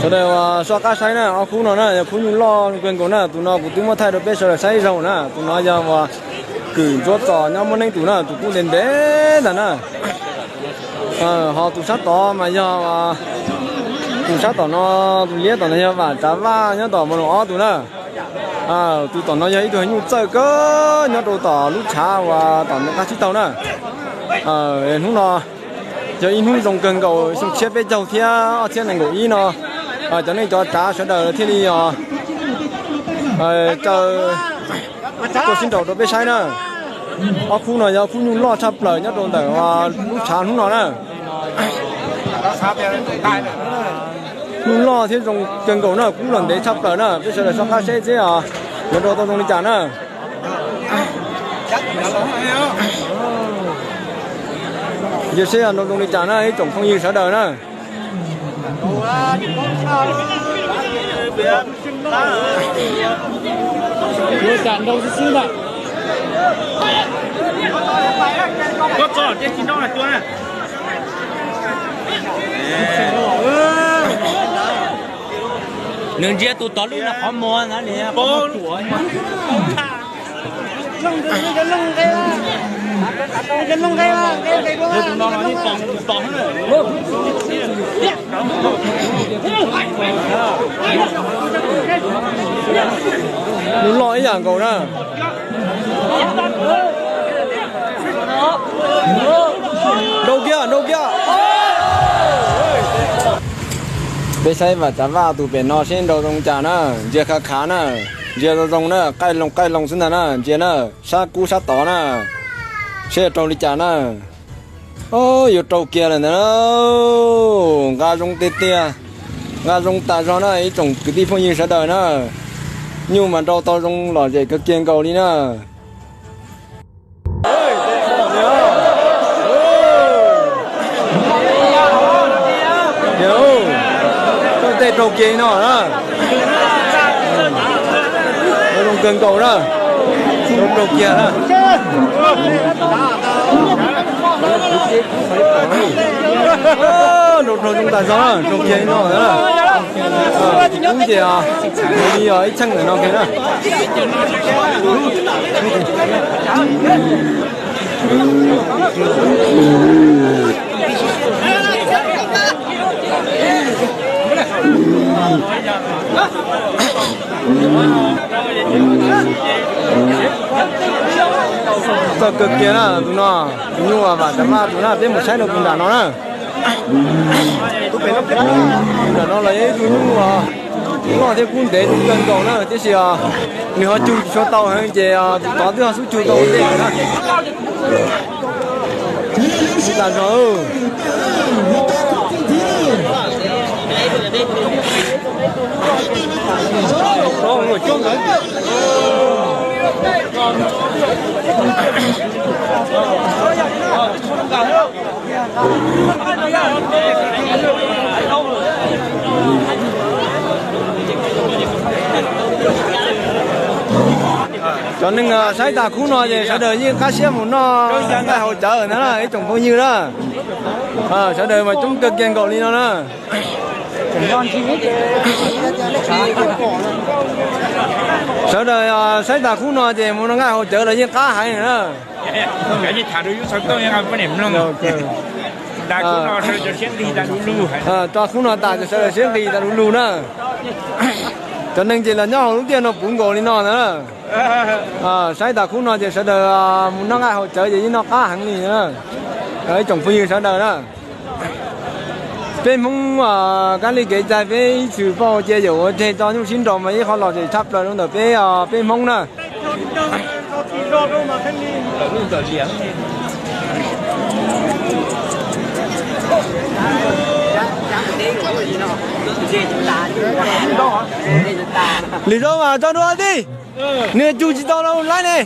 Sawv daws uas soj qab saib na, ob khub no na yog khub nyuj loj kawg nkaus na, tus no kuv twb muab thaij rau peb sawv daws saib ib zaug na, tus no yog uas Kwm Ntsuab Txos nyob Muaj Neeb Tus na, tus kub ntev ntev ntag na. Ho tus sab tod mas yog, tus sab tom no, tus liab tom no yog Vam Tsav Vaj nyob tom Moos Laus ob tus na. Tus tom no yog ib tug nyuj txawj kawg nyob rau tom lub tshav uas tom Naj Qab Tsib Taug na. Hnub no yog ib hnub zoo kawg nkaus xyoo tshiab peb caug thiab ob txhiab nees nkaum ib no, cov neej cov tsav sawv daws thiaj li os tsaws tuaj sib nraus rau peb saib na. Ob khub no yog ob khub nyuj loj tshaj plaws nyob rau ntawm lub tshav hnub no na. Nyuj loj thiab zoo kawg nkaus na, kub los ntev tshaj plaws na, peb sawv daws soj qab saib thiab os, yuav nrau tau zoo li cas na. Yog seb nrau zoo li cas na ib tsoom phooj ywg sawv daws na. Nws ntsia tus tod lub no qhov muag na. Nyuj loj ib yam nkaus na. Nrau kiag, nrau kiag. Peb saib Vam Tsav Vaj tus pem no seb nrau zoo cas na, ntsia khav khav na, ntsia zoo zoo na, qaij loo qaij loo xwb ntag na, ntsia na, sab kub sab tod na, seb yuav rau li cas na. Yuav rau kiag lawm ntag na. Nqa zoo tiag tiag, nqa zoo tas zog na ib tsoom kwv tij phooj ywg sawv daws na. Nyuj mas nrau tau zoo lom zem kawg kiag nkaus li na. Tej rau kiag no na, zoo kawg nkaus na, rau kiag na. Rau rau zoo tas zog, rau kiag no na. Kub ces li ib cheej ntawm no kiag na. Txawj kawg kiag na tus no, tus nyuj Vam Tsav Vaj tus na, peb mus saib rau tus nram no na. Tus nram no los yog ib tug nyuj loj thiab kub ntev kawg nkaus na, tiam sis nws ho cug tsis tshua tau heev ces tus tod twb ho xub cug tau ua ntej na. Tas zog. Cov neeg saib tas khub no ces sawv daws yeej qab siab mus noj nqaij haus cawv ntag na ib tsoom phooj ywg na. Sawv daws mas coob kawg kiag nkaus li no na. Sawv daws saib tas khub no ces mus noj nqaij haus cawv los yeej qab heev na. Tso khub no tas ces sawv daws siab nqis tas du lug na. Cov neeg ces los nyob hauv lub tiaj no puv nkaus li no ntag na. Saib tas khub no ces sawv daws mus noj nqaij haus cawv ces yeej noj qab heev li na. Ib tsoom phooj ywg sawv daws na, peb Hmoob kab li kev cai peb ib txwm pauj cia yaum ua tseg tso nyuj sib nraus mas ib qho lom zem tshaj plaws rau ntawm peb, peb Hmoob na. Lig zaub mas tso dua tij, nws cug tsis tau lawm laib ne.